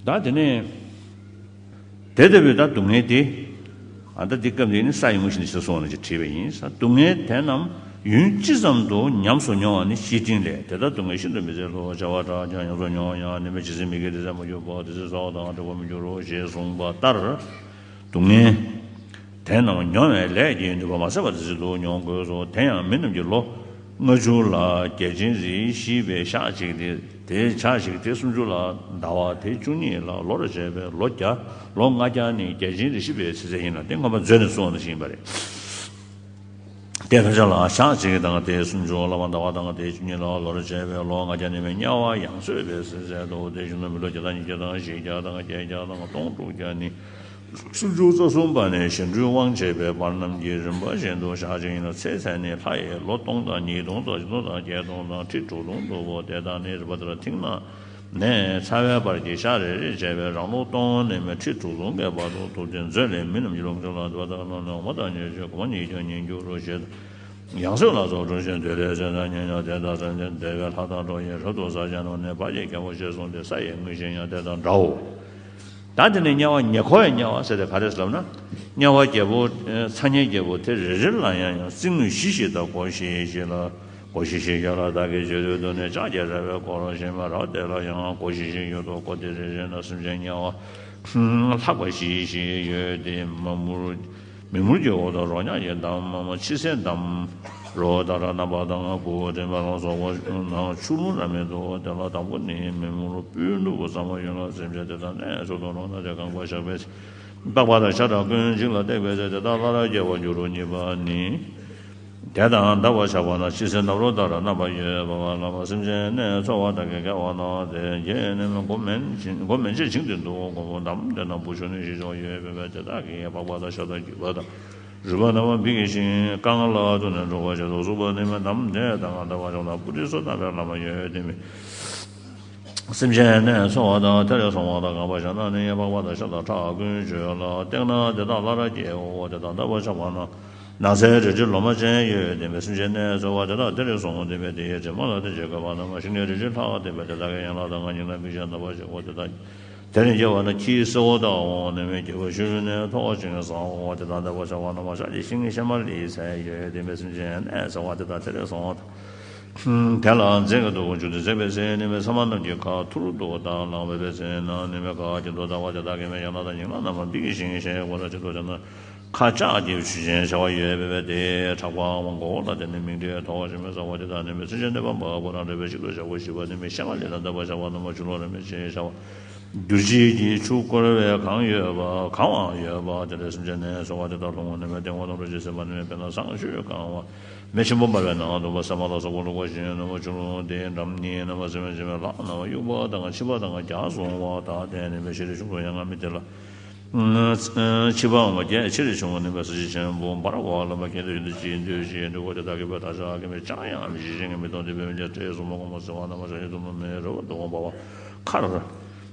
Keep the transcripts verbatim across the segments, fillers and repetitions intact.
ད་དེ་ནས་དེ་ལྟ་བུའི་ད་སྡུག་བསྔལ་དེ། ཨ་ད་འདི་སྐབས་འདི་ནི་ས་ཡི་ངོ་བཞིན་ཞེས་གསུངས་པ་ནང་བཞིན་བྲིས་པ་ཡིན། ས་སྡུག་བསྔལ་དེ་རྣམས་ཡུན་ཅི་ཙམ་དུ་ཉམས་སུ་མྱོང་བ་ནི་ཤེས་བཞིན་ལས། དེ་ལྟར་སྡུག་བསྔལ་ཤིན་ཏུ་མི་བཟད་ལ། བྱ་བ་དྲག་ཀྱང་ཉམས་སུ་མྱོང་བ་ཡང་། ནད་མེད་ཇི་སྲིད་མི་སྐྱེ་དེ་སྲིད་མ་གྱུར་པ། དེ་སྲིད་གསོ་བ་དང་འབྲལ་བར་མི་འགྱུར་རོ་ཞེས་གསུངས་པ་ལྟར། སྡུག་བསྔལ་དེ་རྣམས་མྱོང་བའི་ལས་ཀྱི་ནུས་པ་མ་ཟད་པ་དེ་སྲིད་དུ་མྱོང་དགོས་སོ། དེ་ཡང་མི་རྣམས་ཀྱི་ལོ་ལྔ་བཅུ་ལ་རྒྱལ་ཆེན་རིགས་བཞི་པའི་ཞག་གཅིག་སྟེ། དེའི་ཞག་གཅིག་དེ་སུམ་ཅུ་ལ། ཟླ་བ་དེ་བཅུ་གཉིས་ལ། ལོ་རེར་བྱས་པའི་ལོ་བརྒྱ། ལོ་ལྔ་བརྒྱ་ནི་རྒྱལ་ཆེན་རིགས་བཞི་པའི་ཚེ་ཚད་ཡིན་ལ། དེ་སྔོན་མ་མཛོད་ནས་གསུངས་པ་ནང་བཞིན་ཡིན་པ་རེད། དེ་ལྟར་ལ་ཞག་གཅིག་དང་དེ་སུམ་ཅུ། ལྷག་པར་ཟླ་བ་དང་དེ་བཅུ་གཉིས་ལ། ལོ་རེར་བྱས་པའི་ལོ་ལྔ་བརྒྱ་ནི་མི་དམྱལ་བ་ཡང་གསོས་པའི་ཚེ་ཚད་དོ། དེ་བཞིན་དུ་མི་ལོ་བརྒྱ་དང་ཉིས་བརྒྱ་དང་བཞི་བརྒྱ་དང་བརྒྱད་བརྒྱ་དང་སྟོང་དྲུག་བརྒྱ་ནི། སུམ་ཅུ་རྩ་གསུམ་པ་ནི་གཞན་འཕྲུལ་དབང་བྱེད་པའི་བར་རྣམས་ཀྱི་རིམ་པ་བཞིན་དུ་ཞག་གཅིག་ཡིན་ལ། ཚེ་ཚད་ནི་ལྷ་ཡི་ལོ་སྟོང་དང་ཉིས་སྟོང་དང་བཞི་སྟོང་དང་བརྒྱད་སྟོང་དང་ཁྲི་དྲུག་སྟོང་དུ་བོ། དེ་དག་ནི་རིམ་པ་ལྟར་མཐིང་ནག་ནས་ཚ་བའི་བར་གྱི་ཞག་རེ་རེ་བྱས་པའི་རང་ལོ་སྟོང་ནས་མི་ཁྲི་དྲུག་སྟོང་གི་བར་དུ་ཐུབ་སྟེ། མཛོད་ལས་མི་རྣམས་ཀྱི་ལོ་ཆུང་ལ་འདུ་བ་དག་རྣམས་ནི་འོ་མ་དང་ཉེར་སྤྱོད་སྒོ་མ་ཉིས་བརྒྱ་ཉིས་འགྱུར་རོ་ཞེས། ཡང་སོས་ལ་སོགས་འགྲོ་ཞིང་འདོད་ལས་བཙན་དང་ཉེ་ཉོན་དེ་དག་སེམས་ཅན་བདེ་བའི་ལྷ་དང་འགྲོ་ཡི་རབ་ཏུ་ཟ་བྱ་རྣམས་ནི་བར་གྱི་རྒྱལ་པོ་ཞེས་གསུངས་ཏེ། ས་ཡི་ངོས་བཞིན་ཡང་དེ་དང་འདྲའོ། ད་དེ་ནས་དམྱལ་བ་ཉེ་འཁོར་བའི་དམྱལ་བ་ཟེར་ཏེ་ག་རེ་ཟེར་ལབ་ན། དམྱལ་བ་རྒྱལ་པོ་ཚ་དམྱལ་རྒྱལ་པོ་དེ་རེ་རེ་ལ་ཡང་ཡང་རྩིབས་ངོས་བཞི་བཞི་དང་སྒོ་བཞི་བཞི་ལ། སྒོ་བཞི་བཞི་ཡོད་ལ། བདག་གི་མཆོད་རྟེན་དུ་ནི་ཕྱག་རྒྱ་ར་བའི་སྒོ་ར་ཞེས་མ་རབ་དེ་ལ་ཡང་སྒོ་བཞི་བཞི་ཡོད་དོ། སྒོ་དེ་རེ་རེ་ན་སེམས་ཅན་དམྱལ་བ་ལྷག་པ་བཞི་བཞི་ཡོད་དེ། མ་མུར་མེ་མུར་གྱི་འོག་ཏུ་རོ་མྱགས་ཀྱི་འདམ། མ་མ་ཕྱི་སའི་འདམ། རོ་ད་ར་རྣམ་པ་དང་དགུ་དེ་མ་ལ་སོགས་པ་ནང་ཆུ་ཀླུང་ར་མེད་དོ། དེ་ལ་དང་པོ་ནི་མེ་མུར་སྤུའི་ནུ་བོ་ཟ་མ་ཡོད་ལ། སེམས་ཅན་དེ་དག་གནས་སུ་དོ་རུང་ན་དེ་གང་བ་བཞག་པས། པགས་པ་དང་ཤ་དང་ཀུན་འཇིག་ལ་བཏེག་པའི་ཚེ། དེ་དག་སླར་སྐྱེ་བར་འགྱུར་རོ་གཉིས་པ་ནི། དེ་དང་འདག་པ་ཆགས་པ་ན་ཕྱི་སའི་འདམ་རོ་ལྟར་རྣམ་པ་ཡོད་པ་ལ། སེམས་ཅན་གནས་འཚོ་བ་དག་གི་དགེ་བ་ན་དེ་རྒྱས་ནས་མགོ་མན་ཆེན་མགོ་མན་ཆད་བྱིང་སྟེ་འདུག། མགོ་བོ་འདམ་དེ་ན་བུ་ཆུང་ནས་ཤི་ཆོག་ཡོད་པས། དེ་དག་གི་པགས་པ་དང་ཤ་དང་རྒྱུས་པ་དང་རུས་པ་རྣམས་འབིགས་ཤིང་རྐང་ལག་ཏུ་ནས་འགྲོ་བ་ཞིག་ཏུ་གཟུགས་པ་ནི་མི་འདམ་དེ་དང་འདག་པ་ཆགས་ན་སྤུ་གྲི་སོ་བཏབ་པའི་ལམ་ཡོད་དེ་མི། སེམས་ཅན་གནས་འཚོ་བ་དང་དེར་སོང་བ་དང་གང་བ་ཞག་ན་ནི་པགས་པ་དང་ཤ་དང་ཁྲག་ཀུན་བཅོས་ལ་བཏེག་ན་དེ་དག་སླར་སྐྱེའོ། དེ་དང་འདག་པ་ཆགས་པ་ན་ནགས་ཚལ་རལ་གྲི་ལོ་མ་ཅན་ཡོད་དེ་མི། སེམས་ཅན་གནས་འཚོ་བ་དེ་དག་དེར་སོང་དེ་མི་དེ་ཡི་དྲི་མ་ལ་དེ་བྱེད་དགོས་པ་ན་མ་ཤིང་གི་རལ་གྲི་ལྷག་དེ་མི། དེ་དག་གི་ཡན་ལག་དང་ངག་གི་ན་བི་ཤ་ན་བ་ཞིག་གོ། དེ་དག་དེ་ནས་སྐྱེ་བ་ན་ཁྱི་སེར་པོ་དག་འོང་ནི་མི། སྐྱེ་བ་ཤུལ་ནས་མཐོ་ཞིང་བཟང་བ་དེ་དག་འདག་པ་ཆགས་པ་ན་མ་ཤ་ཀྱི་ཤིང་ཤ་མ་ལི་ཚལ་ཡོད་དེ་མི། སེམས་ཅན་གནས་འཚོ་བ་དེ་དག་དེར་སོང་དེ་ལ་འཛེག་གི་འདུག་འཇུག་སྟེ་འཛེག་པའི་ཚེ་ནི་མི་ཚང་མ་རྣམས་ཀྱི་ཁ་ཐུར་དུ་བཏང་ལངས་པའི་ཚེ་ན་ནི་མི་ཁ་ཅིག་ཏུ་ལྟ་བ་དེ་དག་གི་མི་ཡང་ན་དང་ཉིང་ལ་རྣམ་པ་འདི་གི་ཞིང་ཞེས་གོ་ལ་ཅིག་ཏུ་བྱ་ན་ཁ་ལྕགས་ཀྱི་ཆུ་ཆེན་བྱ་བ་ཡོད་པའི་དེ་ཁྲག་པའམ་མགོ་བོ་ལ་དེ་ནི་མིག་འབྲས་མཐོ་ཞིང་མི་ཟ་བ་དེ་དག་ནི་མི་ཚུན་ཆད་གནོད་པ་མ་ཁོ་རང་རེ་བའི་ཞིག་ཏུ་བྱ་བ་ཞི་བ་ནི་མི་ཤ་ང་ལི་ལ་འདག་པ་ཆགས་པ་རྣམ་པ་ཆུ་ལོག་རེ་མི་ཆེ་བྱ་བ། རྒྱུ་བྱེད་ཀྱི་ཆུ་བསྐོལ་བས་གང་ཡོད་པ་གང་བའང་ཡོད་པ་དེ་ལས་སེམས་ཅན་གནས་འཚོ་བ་དེ་དག་ལྷུང་བ་ནི་མི་སྟེང་བ་དང་རོ་ཅིག་སེམས་པ་ནི་མི་དཔེར་ན་བསང་མཆོད་གང་བ། མེ་ཆེན་པོ་འབར་བའི་ནང་དུ་བ་ས་མ་ལ་སོགས་པ་བླུགས་པ་བཞིན་ནུ་མ་ཆུ་ཀླུང་དེའི་འགྲམ་གཉིས་ན་བ་སེམས་ཅན་མི་ལྷག་ན་བ་དབྱུག་པ་དང་ཕྱི་པ་དང་རྒྱ་གསུང་བ་དག་དེ་ནི་མི་ཤི་རི་ཆུང་དུ་ཡང་ང་མི་དེ་ལ། ཕྱི་པའམ་རྒྱ་ཆེ་རི་ཆུང་ནི་མི་ས་གཞི་ཆེན་པོ་འབར་བ་ལ་མ་སྐད་དུ་ཡོད་དུ་ཅི་འདོད་ཅི་འདོད་པ་དེ་དག་གི་བུ་དག་ཅག་གི་མི་ཅང་ཡང་མི་ཤི་ཞིང་མི་གཏོང་དེ་བས་མི་འཇའ་སྤྲེལ་གསུམ་པོ་གོང་མ་ཟེར་བ་ན་མ་ཤ་ཡི་དུ་མ་མེ་རོ་བ་དུ་འོང་བ་བ་ཁར།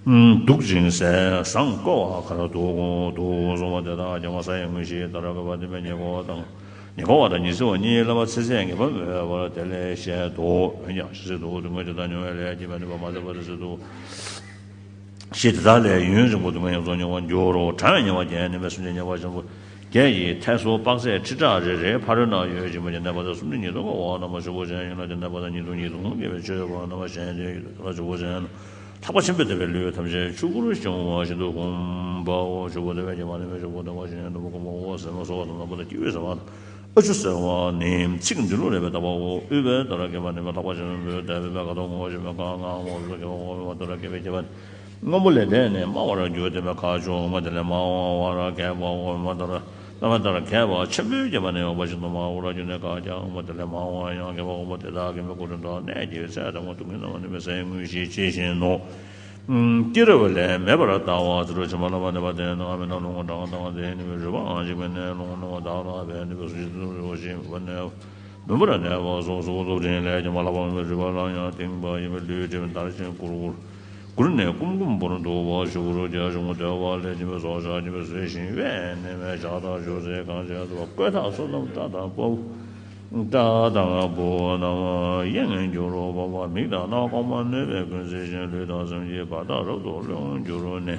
འདུག་ཅིང་ཟས་བཟང་བསྐོལ་བ་ཁར་འདུག་འདུག་གསུངས་པ་དེ་དག་ཀྱང་མ་ས་ཡི་ངོས་བཞི་ལྟར་དགོས་པ་དེ་མེད་ཉེ་འཁོར་བ་དང་། ཉེ་འཁོར་བ་དང་ཉི་ཚེ་བ་གཉིས་ལ་བ་ཚེ་ཚད་ངེས་པ་མེད་པར་དེ་ལས་བཤད་དོ། འོན་ཀྱང་ཤི་ཚེ་དུ་སྡུག་བསྔལ་དེ་དག་མྱོང་བའི་ལས་ཀྱིས་མ་ནུས་པ་མ་ཟད་པ་དེ་ཚེ་དུ། ཞེས་དེ་དག་ལས་ཡུན་རིང་པོ་སྡུག་བསྔལ་ཡོངས་སུ་མྱོང་བར་འགྱུར་རོ། གྲང་བའི་ཉེ་བ་བརྒྱད་ནི་མེད་སེམས་ཅན་ཉེ་བ་ཆེན་པོ་བརྒྱད་ཀྱི་ཐད་སོ་དཔག་ཚད་ཁྲི་ཕྲག་རེ་རེའི་ཕ་རོལ་ན་ཡོད་ཅིང་མ་ཉེ་གནས་པ་དང་སུམ་བདུན་ཉིས་སྟོང་གི་འོག་ན་མ་ཕྱུག་པོ་ཅན་ཡིན་ལ་དེ་གནས་པ་དང་ཉིས་སྟོང་ཉིས་སྟོང་དགེ་བའི་ཆོས་པ་ན་མ་གཞན་དོན་ཡོད་ལ་ཕྱུག་པོ་ཅན་ལ། ལྷག་པ་ཆེན་པོས་དེ་བས་ལུས་ཐམས་ཅད་ཆུ་བུར་བྱུང་བ་བཞིན་དུ་བསྒོམ་པའོ། ཆུ་བུར་དེ་བས་སྐྱེས་པ་ནི་མི་ཆུ་བུར་དེ་བ་བཞིན་དུ་བསྒོམ་པའོ། ཟེར་མ་སོགས་པ་དང་ནམ་པ་དང་སྐྱེ་བོའི་ཟེར་བ་དང་ཨ་ཆུ་ཟེར་བ་ནི་ཚིག་འདི་ལུགས་ལས་པའི་ལྟ་བའོ། དབུལ་བའི་ལྟར་སྐྱེས་པ་ནི་མི་ལྷག་པ་ཆེན་པོས་དེ་བས་ཁ་དོག་ངོ་བོ་ཆེན་པོའི་ཁ་ངའམ་འོ་ལུགས་སྐྱེས་པ་འོ་མ་ལྟར་སྐྱེས་པའི་སྐྱེས་པ་ནི་སྔོན་པོ་ལས་འདས་ནས་དམའ་བར་གྱུར་ཏེ་མི་ཁ་ཆུང་མ་དེ་ལས་མང་བར་གས་པའོ། མ་ལྟར་ལྟ་བ་ལྟར་གས་པ་ཆེན་པོའི་སྐྱེས་པ་ནི་འོ་མ་བཞིན་དུ་དམའ་བར་གྱུར་ནས་ཁ་རྐྱང་མ་དེ་ལས་མང་བ་ཡང་གས་པ་འོ་མ་དེ་དག་གི་མི་ཁུ་ཁྲོ་དང་གནས་ཀྱི་ཚད་དང་མ་སྡུག་བསྔལ་རྣམས་ནི་མི་སའི་ངོས་བཞི་ཇི་བཞིན་ནོ། སྐྱེ་རབས་ལས་མེད་པར་ལྟ་བ་ཚུ་རུ་ཕྱི་མ་ལ་བ་ནི་བ་དེ་ནང་མི་ནང་ལུང་དྲང་དང་དེ་ནི་མི་རུས་པའང་འཇིག་པའི་ནས་ལུང་ནང་བ་དག་ལ་བས་ནི་བུ་སུ་ཞིག་ཏུ་རུ་ཞིག་བ་ནས་མི་བུ་ར་ནས་བ་སོགས་སུ་སློབ་ཆེན་ལས་ཀྱང་མ་ལ་བ་མི་རུས་པ་ལ་ཡང་བཏིང་བ་ཡིན་པའི་ལུས་ཀྱི་འདར་ཞིང་གུར་གུར་གུར་ནས་ཀུམ་ཀུམ་པོར་འདུག་པ་ཞུ་གུ་རུ་རྒྱ་གཞུང་དལ་བ་ལས་ཀྱི་མི་སོགས་བཞག་ཀྱི་མི་བཟོད་ཞིང་བས་ནས་མས་བྱ་དང་ཞུ་ཚེ་གང་བྱས་སུ་བ་བཀོད་ཐག་སོ་ནམ་བཀྲ་དང་པོ། སྐྲ་དང་སྦུབས་རྣམས་གཡེང་འགྱུར་བ་པ། མིག་དང་སྣ་ཁོག་མ་གནོད་པའི་གོས་ཟས་གཞན། ལུས་དང་སེམས་ཀྱི་བར་དག་རབ་ཏུ་རློན་འགྱུར་ནས།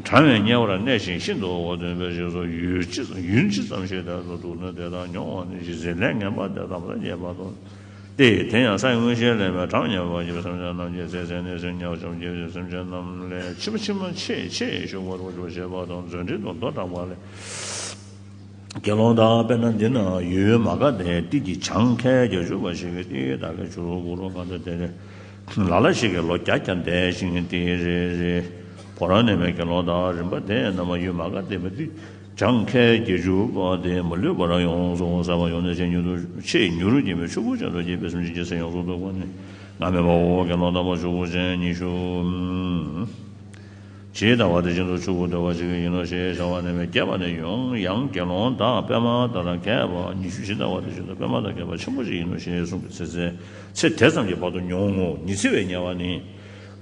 གྲང་བའི་དམྱལ་བར་གནས་ཤིང་ཤིན་ཏུ་འོ་དོད་པའི་རྗེས་སུ་ཡུན་ཅི་ཡུན་ཇི་ཙམ་ཞིག་དེར་སྡུག་བསྔལ་དེ་དག་མྱོང་བ་ནི་ཇི་སྲིད་ལས་ངན་པ་དེ་དག་མ་རྙེད་བར་དུ་སྟེ། དེ་ཡང་ས་ཡི་མངོན་ཤེས་ལས་མེད་གྲངས་མེད་པ་ཡི་སེམས་ཅན་རྣམས་ཀྱི་ཚེ་ཚད་ནི་སེམས་དམྱལ་བ་བྱམས་ཀྱི་སེམས་ཅན་རྣམས་ལས་ཕྱི་མ་ཕྱི་མ་ཆེས་ཆེས་ཞུགས་པར་འགྱུར་ཞེས་པ་དང་། མཛོད་འགྲེལ་དུ་མདོ་དྲངས་པ་ལས། དགེ་སློང་དག་དཔེར་ན་འདི་ན་ཡུལ་མ་ག་དྷའི་ཏིལ་གྱི་གྱང་ཁལ་བརྒྱད་ཅུ་པ་ཞིག་གི་ཏིལ་དག་གི་ཆུ་རུ་གུ་རུ་གང་དུ་དེ་རེ། ལ་ལ་ཞིག་གིས་ལོ་བརྒྱ་བརྒྱ་འདས་ཤིང་ཏིལ་རེ་རེ་བོར་ནས་མེད། དགེ་སློང་དག་རིམ་པ་དེ་རྣམས་ཡུལ་མ་ག་དྷ་མ་ཏིལ་གྱང་ཁལ་བརྒྱད་ཅུ་པ་དེ་མ་ལུས་པར་ཡོངས་སུ་ཟད་པ་ཡོང་ནས་ཆེས་མྱུར་དུ་ཆེས་མྱུར་སྐྱེ་བའི་ཆུ་བུར་ཅན་དུ་སྐྱེས་པའི་སེམས་ཅན་གྱི་སེམས་ཡོངས་སུ་འདུལ་བ་ནི་ང་མེད་པའོ། དགེ་སློང་དག་པོ་ཆུ་བུར་ཅན་ཉི་ཤུ། ཇི་ལྟ་བ་དེ་བཞིན་དུ་ཆུ་བུར་འདོད་པ་ཞིག་ཡིན་ནོ་ཞེས་བྱ་བ་ནས་མེད། རྒྱས་པ་ནི་ཡང་ཡང་དགེ་སློང་དག་པད་མ་ལྟར་རྒྱས་པ་ཉི་ཤུ་ཇི་ལྟ་བ་དེ་བཞིན་དུ་པད་མ་ལྟར་རྒྱས་པ་ཆེན་པོ་ཞིག་ཡིན་ནོ་ཞེས་གསུངས་པའི་ཚེ་ཚེ་ཚེ་དེ་ཙམ་གྱི་བར་དུ་མྱོང་ངོ་། ཉི་ཚེ་བའི་དམྱལ་བ་ནི།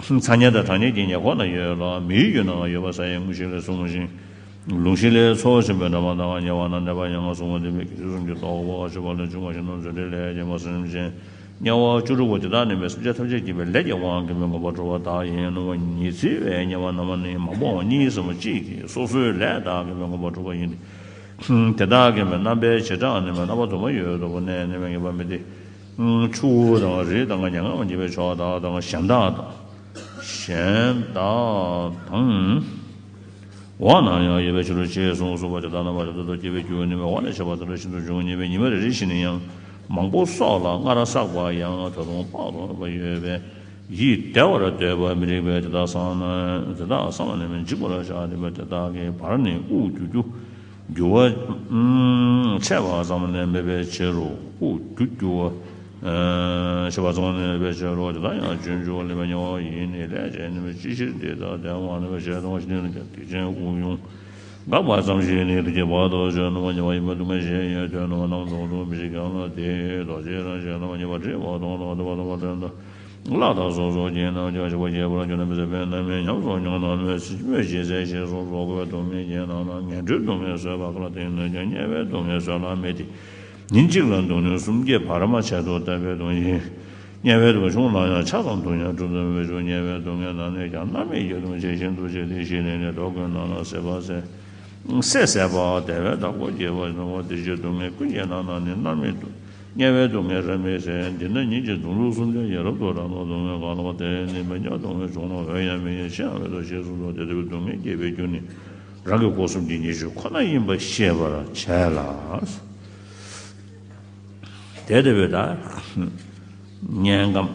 ཚ་དམྱལ་དང་གྲང་དམྱལ་གྱི་ཉེ་འཁོར་ན་ཡོད་ལ། མིའི་རྒྱུད་ན་ཡོད་པ་ས་ཡི་མངོན་ཤེས་ལས་གསུངས་ཤིང་། ལུང་གཞན་ལས་ཚོགས་ཆེན་པོའི་འདབ་མ་དང་དམྱལ་བ་ན་གནས་པ་ཡང་གསུངས་པ་འདི་མི་དགེ་ཚུལ་གསུམ་གྱི་ལྡོག་པ་ཞེས་པ་ལས་བྱུང་བ་བཞིན་དུ་མཛོད་འགྲེལ་ལས་ཀྱང་སེམས་ཅན་དམྱལ་བ་བཅུ་དྲུག་པོ་དེ་དག་ནི་མི་སེམས་ཅན་ཐམས་ཅད་སྐྱེ་བའི་ལས་ཀྱི་དབང་གིས་མི་ཁོམ་པར་གྲུབ་པ་དག་ཡིན་ནོ། ཉི་ཚེ་བའི་དམྱལ་བ་རྣམས་ནི་མང་པོའང་གཉིས་སམ་གཅིག་གིས་སོ་སོའི་ལས་དག་གིས་མི་ཁོམ་པར་གྲུབ་པ་ཡིན་ཏེ། དེ་དག་གི་མི་རྣམ་པའི་བྱེ་བྲག་ནི་མི་རྣམ་པ་དུ་མ་ཡོད་དོ་པོ་ནས་ནི་མི་ངེས་པ་མི་སྟེ། ཆུ་བོ་དང་རི་དང་མྱ་ངམ་འཇིགས་པའི་ཕྱོགས་དག་དང་གཞན་དག་དང་། གཞན་དག་དང་། འོག་ན་ཡང་ཡོད་པའི་ཕྱིར་རོ་ཞེས་གསུངས་སོ། དེ་དག་རྣམ་པ་དེ་ལྟར་སྐྱེ་བའི་རྒྱུ་ནི་མི་འོག་ནས་བྱས་པ་དེ་འདྲ་ཤིན་ཏུ་འབྱུང་ཉེས་པའི་ཉི་མ་རེ་རེ་བཞིན་ནི་ཡང་མང་པོ་སོགས་ལ་སྔར་བསགས་པ་ཡང་ད་དུང་དཔག་ཏུ་མེད་པ་ཡོད་པས་ཡིད་བདེ་བར་འདོད་པ་མི་རིགས་པས་དེ་དག་བསམས་ན་དེ་དག་བསམས་ནས་མི་འཇིགས་པར་བྱ། དེ་འབད་དེ་དག་གི་བར་ནི་དབུགས་རྒྱུ་རྒྱུ་འགྱུར་བ་ཆད་པ་ཙམ་ལས་མེད་པའི་ཕྱིར་རོ། དབུགས་རྒྱུ་འགྱུར་བ། ཞེས་པ་ཙམ་ལས་མེད་པའི་ཕྱིར་རོ། དེ་དག་ཡང་རྒྱུན་འཇུག་ལས་པའི་དམྱལ་བ་ཡིན་ནི་ལས་ཅན་ནི་མི་ཅི་ཕྱིར་འདི་ལྟར་བདེ་བ་མ་ནུས་པའི་ཞལ་གདོང་ཞིག་ནི་ཀྱང་སྡིག་ཅན་དབུགས་དབྱུང་འགག་པ་ཙམ་ཞིག་ནི་དུས་ཀྱི་བར་དུ་བརྗོད་ནུས་པ་ཉེ་བ་ཡིན་པ་སྡུག་བསྔལ་ཞེས་ཡོད་དོན་ནུས་པ་རྣམས་དང་དུ་མི་ཤེས་ཀྱང་ལ་དེའི་རྡོ་རྗེའི་རང་བཞིན་རྣམ་པར་ངེས་པ་བྲིས་པ་དང་ལ་དུ་བ་དུ་བ་དོན་དུ། ལྷ་དང་སོ་སོ་སྐྱེས་རྣམས་ཀྱང་འཇིགས་པ་སྐྱེད་པར་འགྱུར་ན་མི་བཟད་པའི་རྣམ་སྨིན་ཉམས་སུ་མྱོང་ན་སྨོས་སྨོས་ཅི་ཟེར་ཞེས་གསུངས་སོ། འཁོར་བའི་སྡུག་བསྔལ་གྱི་ནང་ན་ངན་འགྲོའི་སྡུག་བསྔལ་བཟོད་པ་ག་ལ་དེ་ནི་ཀྱང་དམྱལ་བའི་སྡུག་བསྔལ་བཟོད་ལ་མེད་དེ། ཉིན་གཅིག་ལ་སྡུག་བསྔལ་སུམ་བརྒྱའི་བར་མ་ཆད་དུ་བཏབ་པའི་དོན་ཡིན། དམྱལ་བའི་སྡུག་བསྔལ་ཆུང་ལ་ཡང་ཆ་ཙམ་སྡུག་བསྔལ་སྒྲུབ་ཙམ་པའི་ཕྱིར། དམྱལ་བའི་སྡུག་བསྔལ་ནང་ནས་ཀྱང་རྣམ་སྨིན་གྱི་སྡུག་བསྔལ་ཆེས་ཤིན་ཏུ་ཆེ་སྟེ་ཞི་ལི་ནས་རྡོ་ཀུན་ནང་ན་ཟད་པ་ཟད། སད་ཟད་པ་དེ་བས་དྲག་པོ་སྐྱེ་བ་ནོ། དེ་ཕྱིར་སྡུག་བསྔལ་ཀུན་གྱི་ནང་ན་ནི་རྣམ་སྨིན་དམྱལ་བའི་སྡུག་བསྔལ་རབ་སྨིན་ཟེར། འདི་ན་ཉིད་ཀྱི་སྡུག་བསྔལ་སུམ་བརྒྱ་ཡང་རབ་ཏུ་རག་ནོ། སྡུག་བསྔལ་གང་ལགས་དེ་ནི་མི་ཉག་སྡུག་བསྔལ་བྱུང་ན་འོན་ཡང་མི་ཉག་ཕྱིའང་མེད་དོ་ཞེས་གསུངས་སོ། དེ་ལྟ་བུའི་སྡུག་བསྔལ་སྐྱེ་བའི་རྒྱུ་ནི་རང་གི་སྒོ་གསུམ་གྱི་ཉེས་སྤྱོད་ཁོ་ན་ཡིན་པ་ཤེས་པར་བྱས་ལ། དེ་ལྟ་བུའི་ད་དམྱལ་ཁམས་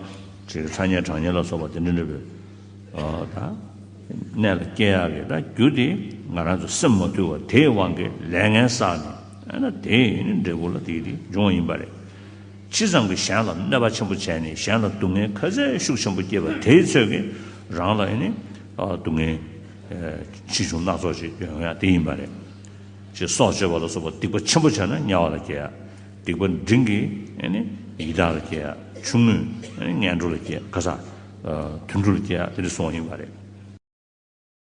ཅིག་ཚ་དམྱལ་གྲང་དམྱལ་ལ་སོགས་པ་དེ་འདྲ་འདྲ་བའི་ད་གནས་ལ་སྐྱེ་ཡག་གི་ད་རྒྱུ་དེ་ང་རང་ཚོ་སེམས་མ་དུལ་བ་དེའི་དབང་གིས་ལས་ངན་བསགས་ནས་ཨ་ན་དེ་ཡིན་ནི་འབྲས་བུ་ལ་དེ་དེ་འབྱུང་བ་ཡིན་པ་རེད། ཅི་ཙམ་གྱིས་གཞན་ལ་གནོད་པ་ཆེན་པོ་བྱས་ནས་གཞན་ལ་སྡུག་བསྔལ་ག་ཚད་ཤུགས་ཆེན་པོ་སྐྱེས་པ་དེའི་ཚོད་ཀྱིས་རང་ལ་ཨ་ནི་སྡུག་བསྔལ་ཆེ་ཆུང་སྣ་ཚོགས་ཤིག་ཡོང་ཡག་དེ་ཡིན་པ་རེད། ཅེས་སྲོག་གཅོད་པ་ལ་སོགས་པ་སྡིག་པ་ཆེན་པོ་བྱས་ན་དམྱལ་བ་ལ་སྐྱེ་ཡ། སྡིག་པ་འབྲིང་གིས་ཨ་ནི་ཡི་དྭགས་ལ་སྐྱེ་ཡ། ཆུང་ངུས་ཨ་ནི་ངན་འགྲོ་ལ་སྐྱེ་ཡ། ག་ས་དུད་འགྲོ་ལ་སྐྱེ་ཡ་དེ་འདྲ་སོང་ཡིན་པ་རེད།